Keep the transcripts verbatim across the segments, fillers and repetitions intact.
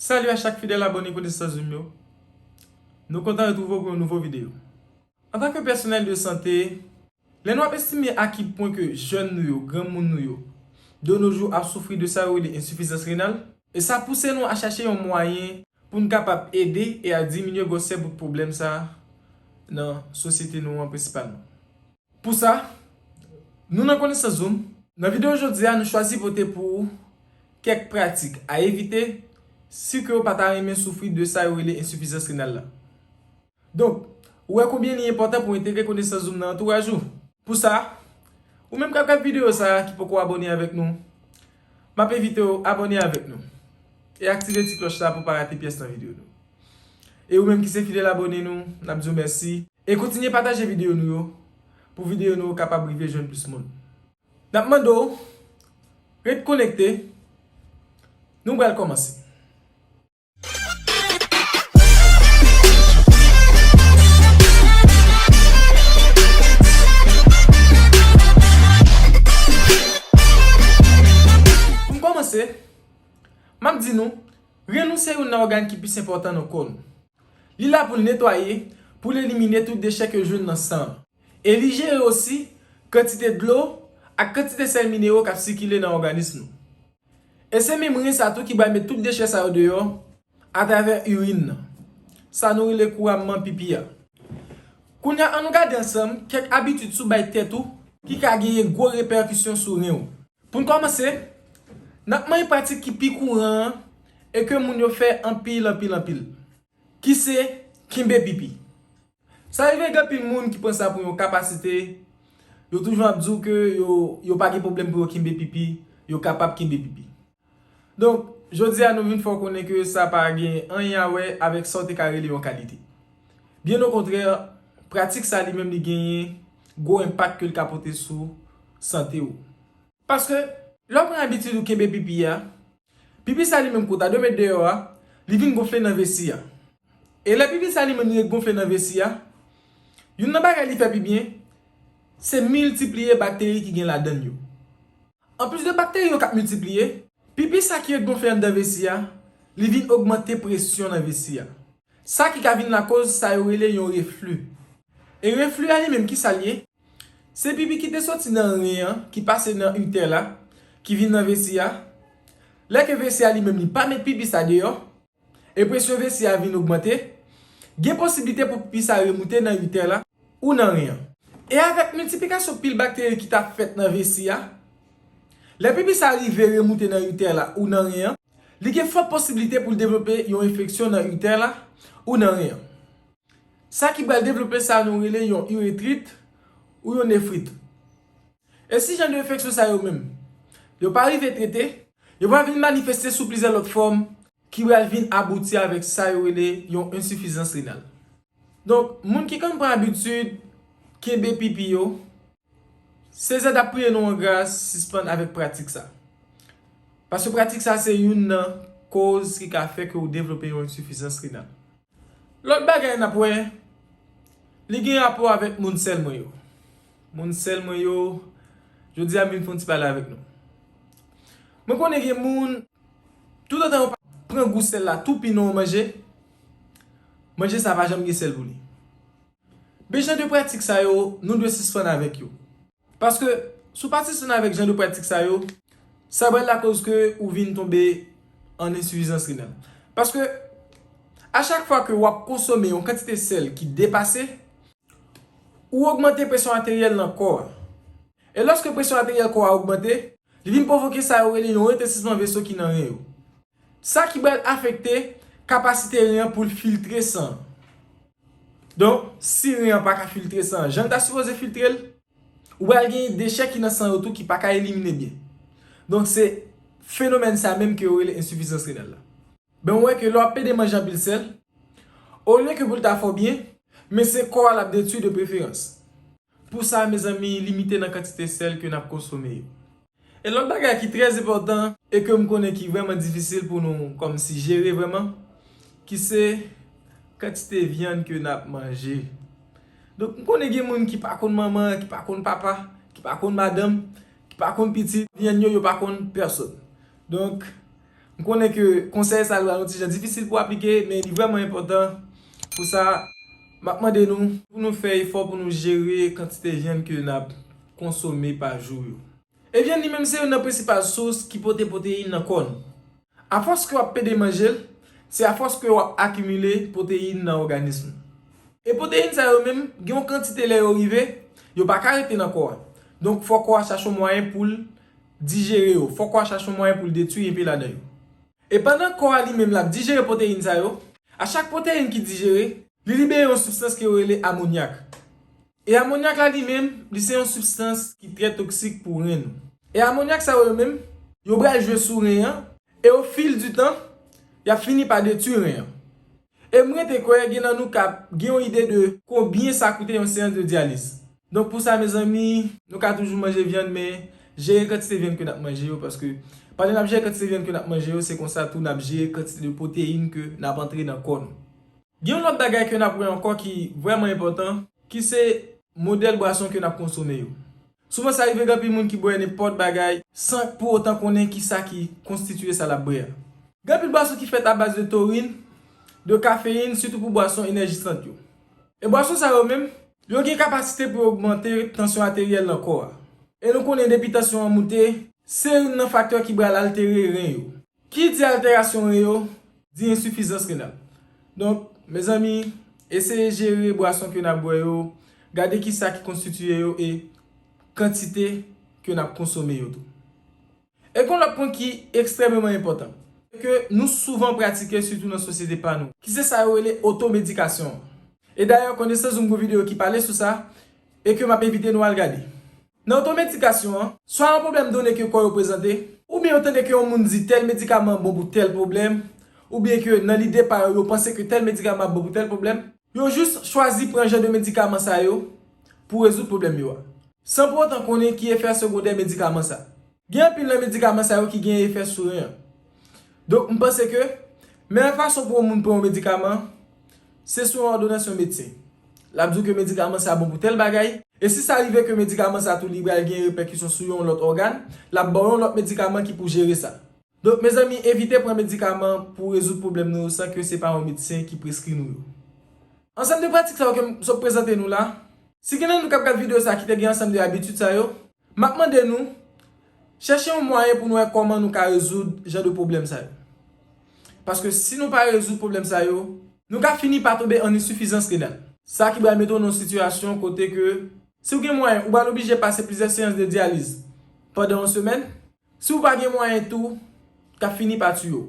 Salut à chaque fidèle abonné Konesans Zoom yo. Nou kontan retwouve w pou yon nouvo videyo. Antanke pèsonèl de sante, lè nou ap estime a ki pwen ke jèn nou yo, granmoun nou yo, de nos jours ap soufri de sa yo rele ensifizans renal, e sa pouse nou a chache yon mwayen pou n kapab ede e a diminye gwosè bout pwoblèm sa a nan sosyete nou an prensipalman. Pou sa, nou nan Konesans Zoom. Nan videyo jodi a, nou chwazi pote pou ou kèk pratik a evite si ke w pa ta renmen soufri de sa yo rele ensifizans renal la. Donk, ou wè konbyen li enpòtan pou w entegre Konesans Zoom nan antouraj ou. Pou sa, ou menm k ap gad videyo sa a ki poko abòne avèk nou, m ap envite w abòne avèk nou e aktive ti klòch la pou w pa rate pyès nan videyo nou. E ou menm ki se fidèl abòne nou, n ap di w mèsi. E kontinye pataje videyo nou yo, pou videyo nou yo kapab rive jwenn plis moun. N ap mande w ret konekte, nou pral kòmanse. Pou n kòmanse, m ap di nou, ren nou se youn nan ògàn ki plis enpòtan nan kò nou. Li la pou l netwaye, pou l elimine tout dechè ke l jwenn nan san an. E li jere osi kantite dlo ak kantite sèl minero k ap sikile nan òganis nou. E se menm ren sa tou ki pral met tout dechè sa yo deyò atravè irin nan. Sa nou rele kouramman pipi a. Kounye a, ann nou gade ansanm kèk abitid sou bay tèt ou ki ka genyen gwo repèkisyon sou ren w. Pou n kòmanse, n ap mande pratik ki pi kouran an e ke moun yo fè anpil, anpil, anpil, ki se kenbe pipi. Sa rive gen anpil moun ki pran sa pou yon kapasite, yo toujou ap di w ke yo, yo pa gen pwoblèm pou yo kenbe pipi, yo kapab kenbe pipi. Donk, jodi a nou vin fè w konnen ke sa pa gen anyen a wè avèk sa w te ka rele yon kalite. Byen okontrè, pratik sa li menm li genyen gwo enpak ke l ka pote sou sante w. Paske, lè w pran abitid ou kenbe pipi a, pipi sa li menm ke w ta dwe met deyò a, li vin gonfle nan vesi a. E lè pipi sa li menm li gonfle nan vesi a, youn nan bagay li fè pi byen, se miltipliye bakteri ki gen ladan l yo. Anplis de bakteri yo k ap miltipliye, pipi sa ki ret gonfle anndan vesi a, li vin ogmante presyon nan vesi a. Sa ki ka vin lakoz sa yo rele yon refli. E refli a li menm, ki sa l ye? Se pipi ki te soti nan ren an, ki pase nan itè la, ki vin nan vesi a. Lè ke vesi a li menm li pa met pipi sa deyò, e presyon vesi a vin ogmante, gen posiblite pou pipi sa remoute nan itè la ou nan ren an. E avèk miltiplikasyon pil bakteri ki t ap fèt nan vesi a, lè pipi sa rive remoute nan itè la ou nan ren an, li gen fò posiblite pou l devlope yon enfeksyon nan itè la ou nan ren an. Sa ki pral devlope sa nou rele yon iretrit ou yon nefrit. E si jan de enfeksyon sa yo menm, yo pa rive trete, yo pral vin manifeste sou plizyè lòt fòm ki pral vin abouti avèk sa yo rele yon ensifizans renal. Donk, moun ki konn pran abitid kenbe pipi yo, C Z ap priye nou an gras, sispann avèk pratik sa. Paske pratik sa se youn nan koz ki ka fè ke w devlope yon ensifizans renal. Lòt bagay n ap wè, li gen rapò avèk moun sèl mwen yo. Moun sèl mwen yo, jodi a m vin fè yon ti pale avèk nou. Mwen konnen gen moun, toutotan yo pa pran gou sèl la tou pi nan yon manje, manje sa pa janm gen sèl pou li. Men jan de pratik sa yo, nou dwe sispann avèk yo. Paske, si w pa sispann avèk jan de pratik sa yo, sa pral lakoz ke ou vin tonbe an ensifizans renal. Paske, a chak fwa ke w ap konsome yon kantite sèl ki depase, ou ogmante presyon ateryèl nan kò a. E lòske presyon ateryèl kò a ogmante, li vin pwovoke sa yo rele yon retesisman veso ki nan ren yo. Sa ki pral afekte kapasite ren an pou l filtre san. Donk, si ren an pa ka filtre san jan l ta sipoze filtre l, ou pral genyen dechè ki nan san yo tou ki pa ka elimine byen. Donk, se fenomèn sa menm ke yo rele ensifizans renal la. Ben, ou wè ke lè w ap pede manje anpil sèl, olye ke pou l ta fè w byen, men se kò a l ap detwi de preferans. Pou sa, mezanmi, limite nan kantite sèl ke n ap konsome yo. E lòt bagay ki trè enpòtan e ke m konnen ki vrèman difisil pou nou kòmsi jere vrèman, ki se kantite vyann ke n ap manje. Donk, m konnen gen moun ki pa konn manman, ki pa konn papa, ki pa konn madanm, ki pa konn pitit, vyann yo, yo pa konn pèsonn. Donk, M konnen ke konsèy sa l pral yon ti jan difisil pou aplike, men li vrèman enpòtan. Pou sa, m ap mande nou pou nou fè efò pou nou jere kantite vyann ke n ap konsome pa jou yo. E vyann li menm se youn nan prensipal sous ki pote pwoteyin nan kò nou. Afòs ke w ap pede manje l, se afòs ke w ap akimile pwoteyin nan òganis ou. E pwoteyin sa yo menm, gen yon kantite lè yo rive, yo pa ka rete nan kò a. Donk, fò kò a chache yon mwayen pou l dijere yo. Fò kò a chache yon mwayen pou l detwi enpe ladan yo. E pandan kò a li menm l ap dijere pwoteyin sa yo, a chak pwoteyin ki dijere, li libere yon sibstans ke yo rele amonyak. E amonyak la li menm, li se yon sibstans ki trè toksik pou ren nou. E amonyak sa yo menm, yo pral jwe sou ren an, e o fil di tan, y ap fini pa detwi ren an. E m rete kwè gen nan nou k ap gen yon ide de konbyen sa koute yon seyans de dyaliz. Donk pou sa, mezanmi, nou ka toujou manje vyann, men jere kantite vyann ke n ap manje yo, paske pandan n ap jere kantite vyann ke n ap manje yo, se konsa tou n ap jere kantite de pwoteyin ke n ap antre nan kò nou. Gen yon lòt bagay ke n ap wè ankò ki vrèman enpòtan, ki se modèl bwason ke n ap konsome yo. Souvan sa rive gen anpil moun ki bwè nenpòt bagay san pou otan konnen kisa ki konstitye sa l ap bwè a. Gen anpil bwason ki fèt a baz de torin, de kafeyin, sitou pou bwason enèjisant yo. E bwason sa yo menm, yo gen kapasite pou yo ogmante tansyon ateryèl nan kò a. E nou konnen depi tansyon an moute, se youn nan faktè ki pral altere ren yo. Ki di alterasyon ren yo, di ensifizans renal. Donk, mezanmi, eseye jere bwason ke n ap bwè yo, gade kisa ki konstitye yo e kantite ke n ap konsome yo tou. E gen yon lòt pwen ki ekstrèmeman enpòtan, ke nou souvan pratike sitou nan sosyete pa nou, ki se sa yo rele otomedikasyon. E dayè, Konesans Zoom gen videyo ki pale sou sa, e ke m ap envite nou al gade. Nan otomedikasyon an, swa yon pwoblèm done ke kò yo prezante, oubyen yo tande ke yon moun di tèl medikaman bon pou tèl pwoblèm, oubyen ke nan lide pa yo, yo panse ke tèl medikaman ap bon pou tèl pwoblèm, yo jis chwazi pran jan de medikaman sa yo pou rezoud pwoblèm yo a, san pou otan konnen ki efè segondè medikaman sa. Gen anpil nan medikaman sa yo ki gen efè sou ren an. Donk, m panse ke meyè fason pou yon moun pran yon medikaman, se sou yon òdonans yon medsen. L ap di w ke medikaman sa bon pou tèl bagay, e si sa rive ke medikaman sa tou li pral gen repèkisyon sou yon lòt ògàn, l ap ba w yon lòt medikaman ki pou jere sa. Donk, mezanmi, evite pran medikaman pou rezoud pwoblèm nou yo san ke se pa yon medsen ki preskri nou yo. Ansanm de pratik sa yo ke m sot prezante nou la, si gen nan nou k ap gad videyo sa ki te gen ansanm de abitid sa yo, m ap mande nou, chèche yon mwayen pou nou wè kòman nou ka rezoud jan de pwoblèm sa yo. Paske si nou pa rezoud pwoblèm sa yo, nou ka fini pa tonbe an ensifizans renal. Sa ki pral mete w nan yon sitiyasyon kote ke, si w gen mwayen, ou pral oblije pase plizyè seyans de dyaliz pandan yon semèn. Si w pa gen mwayen tou, k ap fini pa tiye w.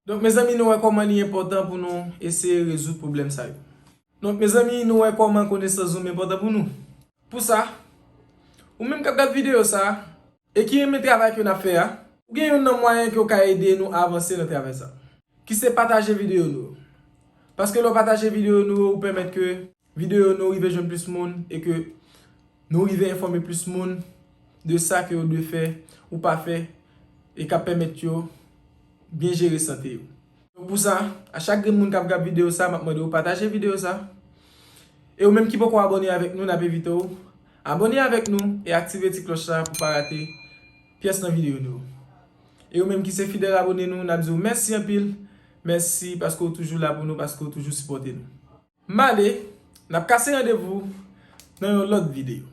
Donk, mezanmi, nou wè kòman li enpòtan pou nou eseye rezoud pwoblèm sa yo. Donk, mezanmi, nou wè kòman Konesans Zoom enpòtan pou nou. Pou sa, ou menm k ap gad videyo sa, e ki renmen travay ke n ap fè a, ou gen youn nan mwayen ke w ka ede nou avanse nan travay sa, ki se pataje videyo nou yo. Paske lè w pataje videyo nou yo, ou pèmèt ke videyo nou rive jwenn plis moun e ke nou rive enfòme plis moun de sa ke yo dwe fè ou pa fè e k ap pèmèt yo byen jere sante yo. Donk pou sa, a chak grenn moun k ap gad videyo sa, m ap mande w pataje videyo sa. E ou menm ki poko abòne avèk nou, n ap envite w abòne avèk nou e aktive ti klòch la pou w pa rate pyès nan videyo nou yo. E ou menm ki se fidèl abòne nou, n ap di w mèsi anpil. Mèsi paske w toujou la pou nou, paske w toujou sipòte nou. M ale, n ap kase randevou nan yon lòt videyo.